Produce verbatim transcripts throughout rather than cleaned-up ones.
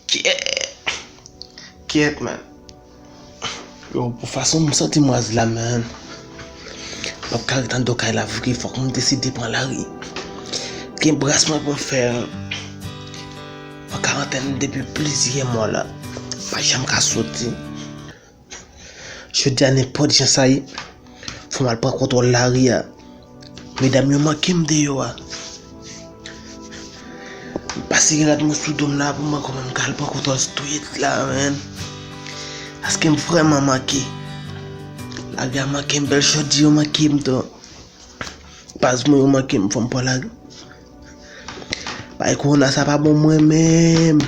Kyèt! Kyèt, man. Yo, pou fason m santi m raz la, man. M ap ka ret anndan kay la vre, fòk m deside pran lari. Gen bras mwen pou m fè an karantèn depi plizyè mwa la. M pa janm ka soti. Jodi a, nenpòt jan sa ye, fò m al pran kontwòl lari a. Medam yo manke m deyò a. M pase rad mwen sou do m la pou m wè kòman m ka al pran kontwòl street la, man. Paske m vrèman manke. Lari a manke m, bèl chòdye yo manke m tou. Baz mwen yo manke m, fò m pran lari. Bay kowona sa pa bon mwen menm.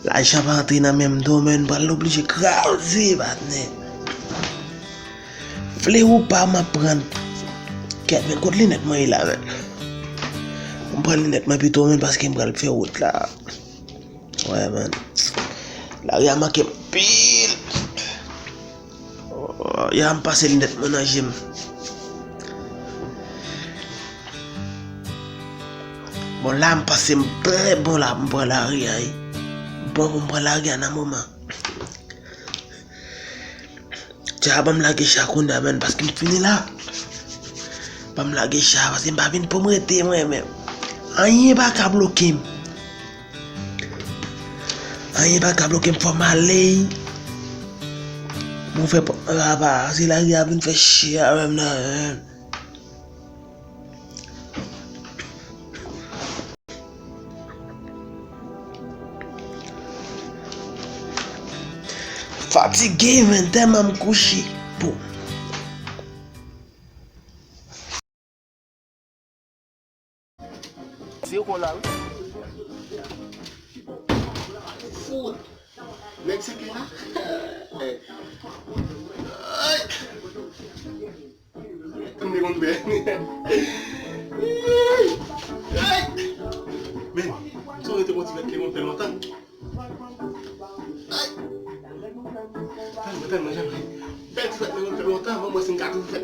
Lajan pa antre nan men m non, man, m pral oblije kraze, patnè. Vle ou pa, m ap pran. Kèt, men kot linèt mwen ye la, man? M pran linèt mwen pito, man, paske m pral fè wout la. Wè, man. Lari a manke m anpil. Oh, ya m pase linèt mwen nan je m. Bon, la m panse m trè bon la pou m pran lari a, wi. Bon pou m pran lari a nan moman. Dja ban m lage cha kounye a, man, paske m fini la. Ban m lage cha, paske m pa vin pou m rete mwen menm. Anyen pa ka bloke m. Anyen pa ka bloke m, fò m ale. Bon, fè pa, pa, pa, se lari a vin fè chè avè m nan. Fatige, man, tèlman m kouche. Bon. Se yo kon la, wi. Fou. Nèg se ke la. Ay. M te konn fè. Ay. Men, m sonje te konn ti fèt ke mwen fè lontan. Ay. Tèlman, tèlman, tèlman. Bèl ti fèt mwen fè lontan, mwen, mwen, si m ka toujou fè.